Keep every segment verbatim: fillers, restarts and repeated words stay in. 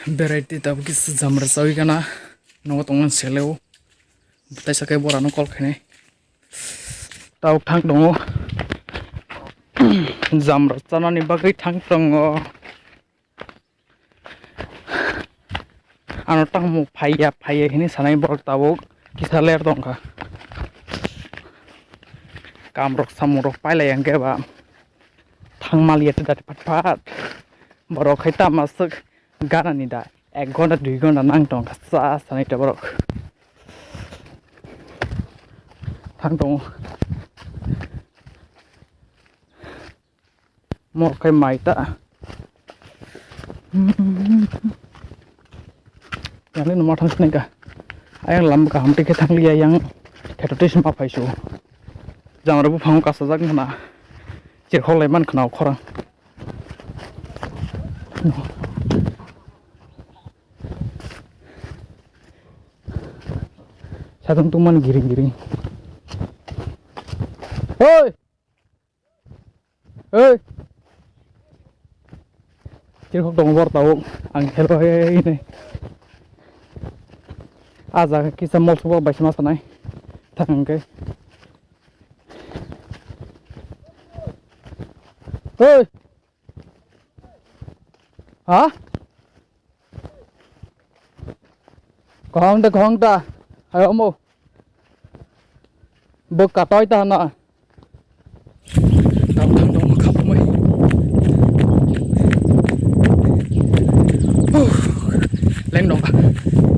Berai twi tabuk kisa jamra chawi gana. Nogo tongmani seleo. Bwtaisa khe borano call khainai. Tabuk thang tongo. Jamra chanani bagwi thang tongo. Ano tangmo phaiya, phaiya hinwi sanai borok tabuk kisa ler tongkha. Kamrok samungrok pailai hwnkhe ba thangmaliya tei dati phat phat. Borok khai tamo swk ganani da ek ghonta dui ghonta nang tongkha cha sanai borok. Thang tongo. Mor khai mai ta. Yang le numa thang sini ka. Ayang lam kaham tike thang liya yang kheto twi sima phaisu. Jang rabu phang kasajak mana. Chirkhok lai man khna khorang. Sakang tungman giring giring. Hoi! Hei! Chirkhok tongo bor tabuk. Ang hello hei nei. Ah jaga kisa mol subo bai sama sanai. Thang hwnkhe. Hei! Ha? Kaham de kaham ta. Ayo mo. Bo katoi ta na. Tam tam dong kha mai. Huh. Leng dong kha.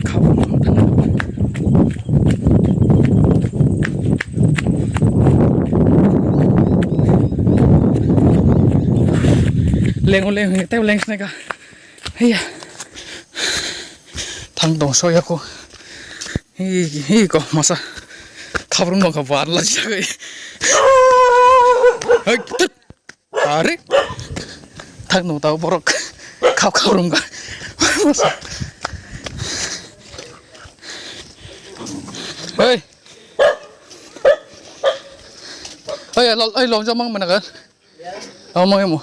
Kha mai. Leng leng te leng sne ka. Hiya. Thang dong soya ko. Hi hi ko masa. Khabrung dong kha bar la jagai. Hai tut. Are. Thang dong tau borok. Khap khabrung ka. Masa. Hei. Hei lol hei lol jamang mana kan. Amo emo.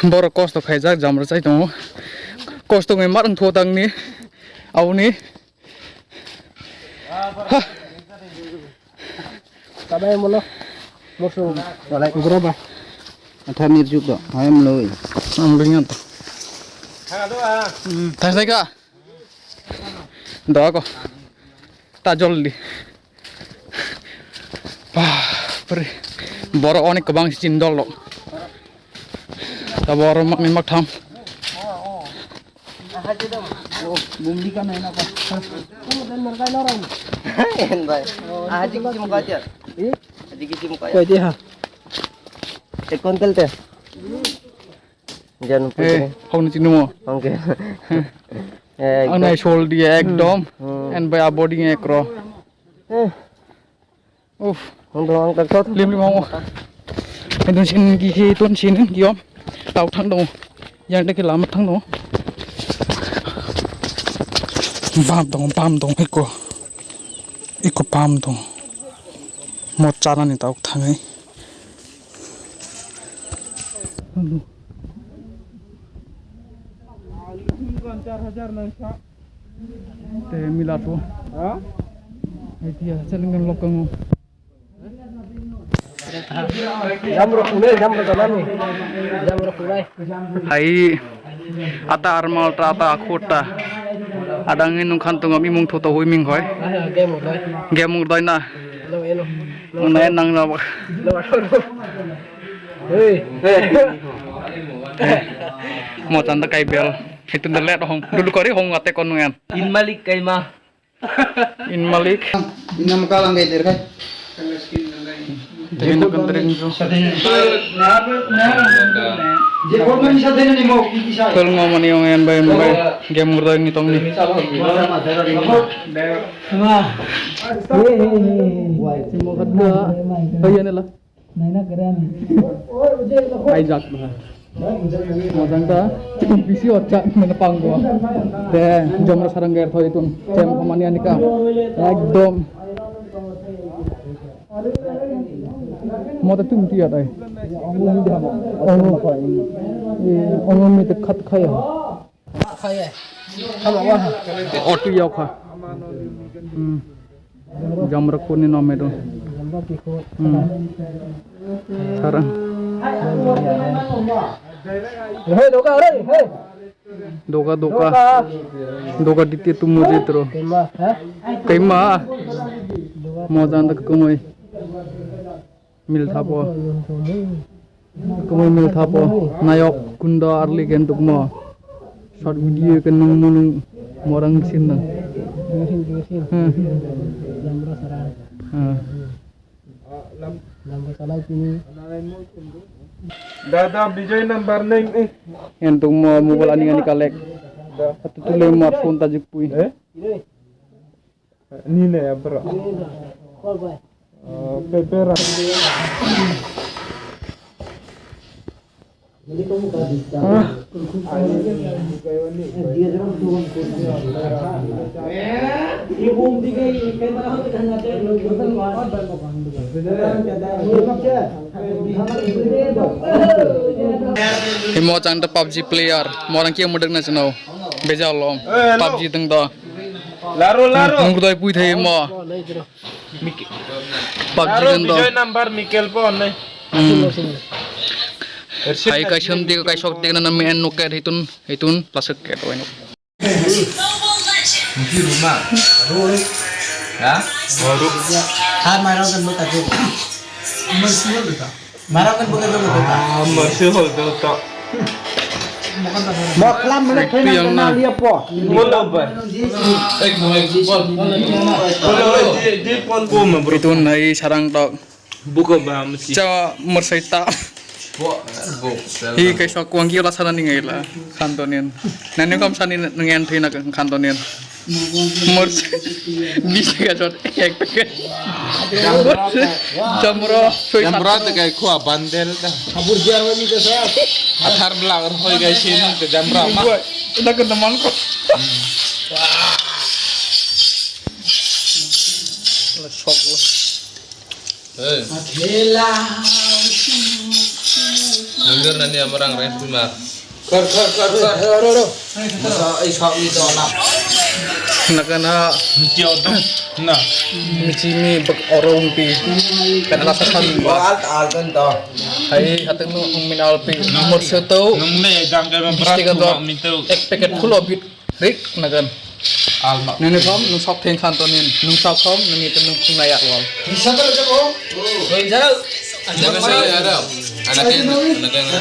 Borok kosto khaijak jamra chai tongo. Kosto wngwi mar wngthu tangni aboni. Kadai molo. Moso. Walai. Gura ba. Atha mirjuk do. Hai mloi. Amloi ngan to. Thang sai ka. Do ko. Ta joldi. Bapre. Boro onek kwbang chin dol lo. Ta boro mak ni mak tham. Hen bai. Aji kichim kaya. Aji kichim kaya. Koi dia. Ek kontel te. Jan Eh, putri. Hong ni chinumo. Oke. Eh, Ang nai sol dia ekdom. Hmm. And by a body ekro. Eh. Uff. Hong dong ang tak tot. Lim lim hong. Edon sin ki he ton sin ki om. Tau thang dong. Yang deke lama thang dong. Bam dong, bam dong eko. Eko bam dong. Mo chana ni tau thangai. Te mila to. Ha? Ai dia, cheling kan lokang. Jamro kunai, jamro jalani. Jamro kunai. Hai, ata armal ta, ata akhut ta. Adang ni nungkhan tungam imung thoto hui ming hoi. Game urdoi. Game urdoi na. Lo eno. Unai nang na. Lo eno. Hei. Mo tanda kai bel. Itu ndelet hong. Dulu kori hong ate konungan. In malik kai ma. In malik. Inam kalang kai derkai. Jadi nak kentering tu. Kol ngomani ong en bai bai. Game urdoi ni tong ni. Wah. Cimo khat ka. Ayan lah. Naina kere ani. Ai jak bha. Mojang ta bisi o cha mena pang bo. Te jomra sarang ger thoi tun chem khamani ani ka. Ekdom. Mota tum tiya dai. Ongo mi de khat khaya. Otu yokha. Hmm. Jamrak puni no medo. Hmm. Sarang. Hey, doka, hey, hey. Doka, doka. Doka. Doka diti tu mujitro. Kaima, ha? Kaima. Mojan tak kumui. Milthapo. Kumui milthapo. Nayok kundo arli ken tukmo. Short video ken nung munung morang sin nang. Dua sin, dua sin. Hmm. Jamra sarang. Hmm. Dada Vijay number name eh. Yang tu mau mobile ani ani kalek. Atu tu le mar phone tajuk pui. Eh? Ni ne ya bro. Oh, pepera. Himo chang ta PUBG player, morang kia mudek na chano, beja lom, Eh, hello. PUBG teng to. Laro, laro. Nung kudai pui thai mo. Mik-, PUBG Aro kan to. Bijoy number Mikel po ne. Hmm. Hai kai sem tiga kai sok tiga na mi en no ket hitun, hitun plasik ket wai no. Mungkin rumah. Ya? Baru. Ha, marang kan buka tu. Marang kan buka tu. Ah, masih hol tu tak. Moklam mana Itu yang kenal na. Dia po. Bola ba. Ek mo ek bol. Bola ba, di, di pon. Ko ma bro. Itu nai sarang tok. Buka ba mesti. Cha mersai ta. Bo, bo. Hi kai sok kuang kio la sana ni ngai la. Kantonin. Nani kam sani nang yan thina kantonin. Mor bis ka jot ek packet. Jamro, soi Jamro sat. Te kai khua bandel da. Abur jiar wani ka sa. Athar bla hoi gai sini ke jamra ma. Ina ke teman ko. La sok la. Hey. Akhela. Mundur nani amorang ref ma. Kar, kar, kar, kar. Ro, ro, ro. Masa, ai, sak ni to na. Nakana. Michi oto. Na. Michi mi bak oro umpi. Kana lasa san. Al, al kan to. Hai, hateng no umin alpi. Nomor seto. Nung le jang kai ma brat. Bistiga tu dot. Mintu. Ek packet full of it. Rik nagan. Alma. Nini kom nung sok theng khan to nin. Nung sok kom nini to nung khung na yak wal. Bisa to le ko. Oi jaro. Jaga saya ada. Anak yang, anak yang.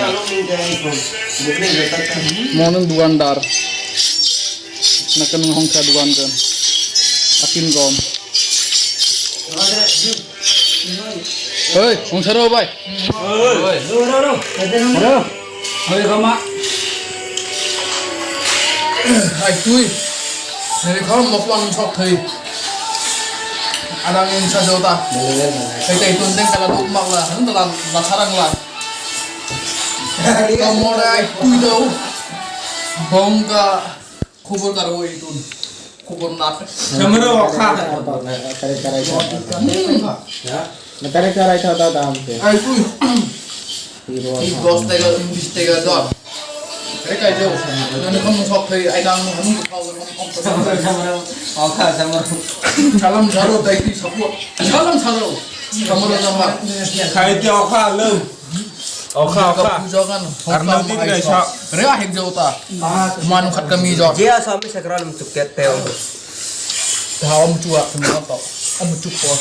Mo nung dukandar. Nakan nung hongsa dukan kan. Akin gom. Hei, ongsaro bai. Hei. Hei. Hei, kama. Ai tui. Nini khorok mokla nung sok thai. Adang nung sa jota. Hei, tei tun teng kala duk makla. Nung tala la sarang la. Kamu ada ai tui dau. Bongka. Khubor karo oi tun. Khubor nat. Samro kha. Kare kare kha. Ya. Na kare kare kha da dam se. Ai tui. Tiro. Tris tega, tris tega do. Kare kai jo. Nani kham sok thai ai dang hanu khau kham kham. Samro. Okha samro. Salam saro dai ti sapu. Salam saro. Samro samro. Khai ti okha lo. Okha, okha. Puja kan. Arno di nai sa. Re ahik jauta. Man khat kami jor. Dia sami sakral mencuket teo. Tha om chua kena to. Om chuk ko.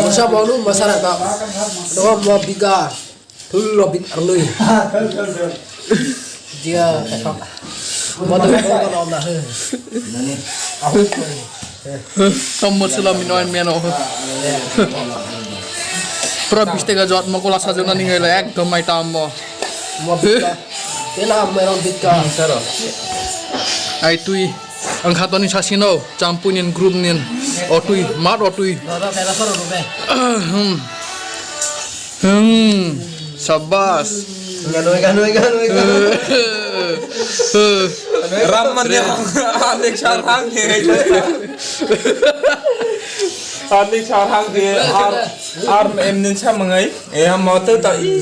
Masa bolu masa rata. Doa mo biga. Thullo bit arlui. Dia kasak. Motor ko ko na he. Nani? Aku ko. Tom masala mino en meno. Pura bis tega jot mo kola sajona ningai la ekdom mai tam mo. Mo bitka. Tela mo rong bitka. Saro. Ai tui. Ang khatoni sasino, champunin group nin, otui, mat otui. Dada, dada, soro, dada. Hmm. Hmm. Sabbas. Ganoi, ganoi, ganoi, ganoi. Ram manya, anek sar hang ye. Anek sar hang ye, ar, ar em nin sa mangai. E, ha, mo te ta, i,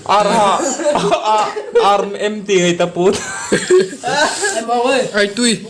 ar ha, a, ar em ti ngai ta put. Ai tui.